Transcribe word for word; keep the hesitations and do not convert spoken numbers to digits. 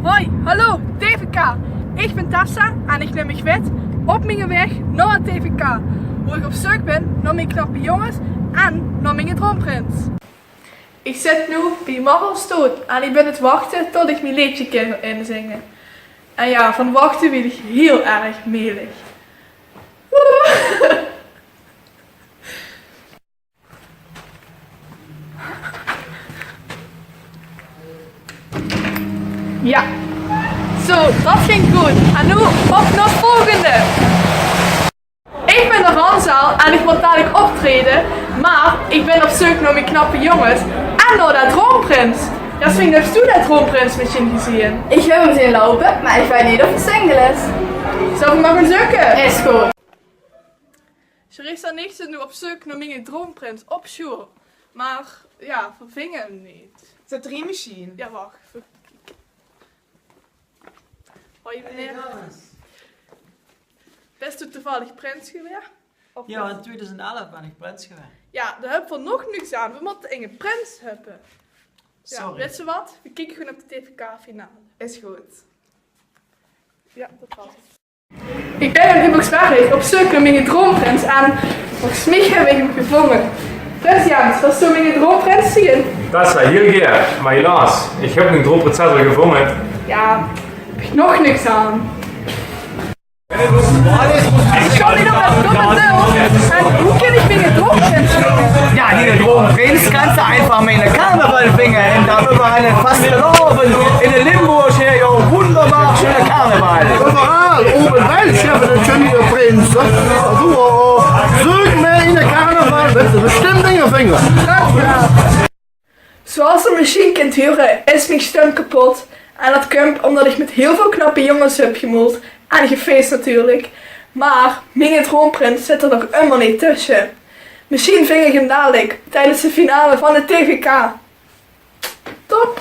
Hoi, hallo, T V K. Ich bin Tessa en ich num uch mit op mienge waeg nao 't T V K, wo ich op zeuk bin nao mieng knappe jónges en nao mienge droomprins. Ich zit noe bie Marl Stoot en ich bin aan 't wachte tot ich mien leedje kin inzinge. En jao, van wachte waer ich hiel erg melig. Jao. Zo, dat ging good. En noe op nao 't volgende. Ich bin de Ranzaal en ich mót dalik optraeje, mer ich bin op zeuk nao mieng knappe jónges en nao de droomprins. Jasmien, höbs doe de droomprins mesjien gezeen? Ich höb 'm zeen loupe, mer ich weit neet of 'r single is. Zölle v'r mer gaon zeuke? Is good. Charissa en ich zeen noe op zeuk nao mienge droomprins op sjoeal. Mer jao, v'r vinge 'm neet. Is dat drie mesjien? Jao, wach. Effe kieke. Hoi, meneer. Bès doe toevallig prins gewaes? Of jao, in tweeduizend elf bin ich prins gewaes. Jao, dao höbbe v'r nog niks aan. V'r mótte inge prins höbbe. Jao, sorry. Wèts se wat? V'r kieke gewoon op de T V K-finale. Is good. Jao, dat waas 't. Ich bin in Hubbesberg op zeuk nao mienge droomprins en volges mich höb ich 'm gevónge. Prins Jens, wils doe mienge droomprins zeen? Dat zouw ich hiel gaer, mer helaas, ich höb mieng droomprinses al gevónge. Jao, höb ich nog niks aan. Ich kan neet op dat domme deel. En wie kin ich mienge droomprins vinge? Jao, diene droomprins kans se einfach mer in de carnaval vinge. En dao höbbe v'r eine vastelaovend in de Limburg hie, joh, wunderbar sjoene carnaval. Euveral, obe en Wels höbbe v'r sjoene prinse. Doe, eh, zeuk mer in de carnaval, wèts se besjtims dinger vinge. Zoeals geer mesjien kint hure, is mien stum kepot. En dat kump ómdat ich mit hiel väöl knappe jónges höb gemoeld. En gefees natuurlik. Mer mienge droomprins zit d'r nog ummer neet tösse. Mesjien ving ich 'm dalik tiedes de finale van de T V K. Top!